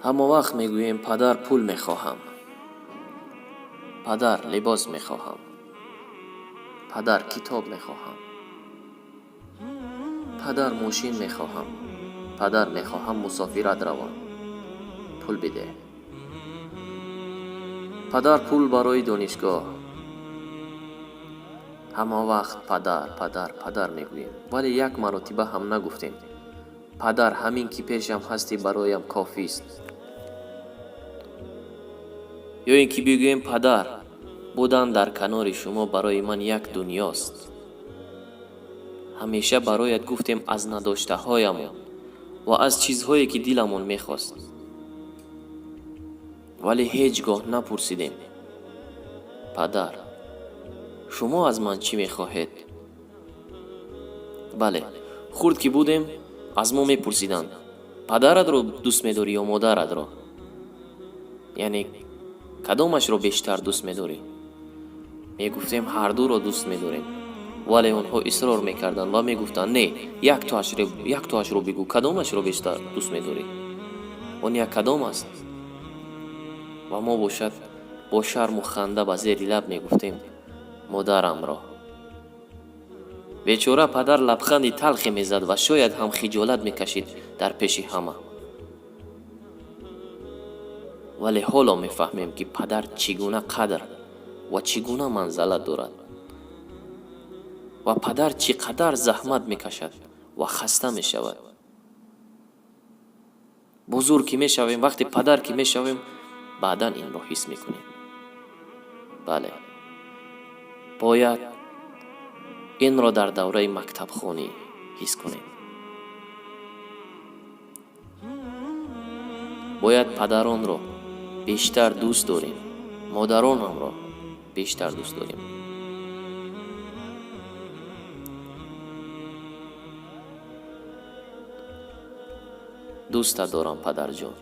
Ҳама вақт мегӯем: «Падар, пул мехоҳам, падар, либос мехоҳам, падар, китоб мехоҳам, падар, мошин мехоҳам, падар, мехоҳам мусофират равам, пул бидеҳ, падар, пул барои донишгоҳ». Ҳама вақт «падар, падар, падар» мегӯем, вале як маротиба ҳам нагуфтем: «Падар, ҳамин ки пешам ҳастӣ, бароям кофист». Ё ин ки бигӯем: «Падар, будан дар канори шумо барои ман як дунёст». Ҳамеша бароят гуфтем аз надоштаҳоямон ва аз чизҳое, ки диламон мехост, вале ҳеҷ гоҳ напурсидем: «Падар, шумо аз ман чӣ мехоҳед?» Бале, хурд ки будем, аз мо мепурсиданд: «Падаратро дӯст медорӣ ё модаратро?» Яъне кадомашро бештар дӯст медорӣ? Мегуфтем: «Ҳардуро дӯст медорем». Вале онҳо исрор мекарданд ва мегуфтанд: «Не, яктоашро бигӯ, кадомашро бештар дӯст медорӣ? Он як кадом аст?» Ва мо бошад бо шарму ханда ба зери лаб мегуфтем: «Модарамро». Бечора падар лабханди талхе мезад ва шояд ҳам хиҷолат мекашид дар пеши ҳама. Вале ҳоло мефаҳмем, ки падар чӣ гуна қадр ва чӣ гуна манзалат дорад ва падар чӣ қадар заҳмат мекашад ва хаста мешавад. Бузург ки мешавем, вақте падар ки мешавем, баъдан инро ҳис мекунем. Бале, бояд инро дар давраи мактабхонӣ ҳис кунем. Бояд падаронро бештар дӯст дорем, модаронамро бештар дӯст дорем. Дӯстат дорам, падарҷон.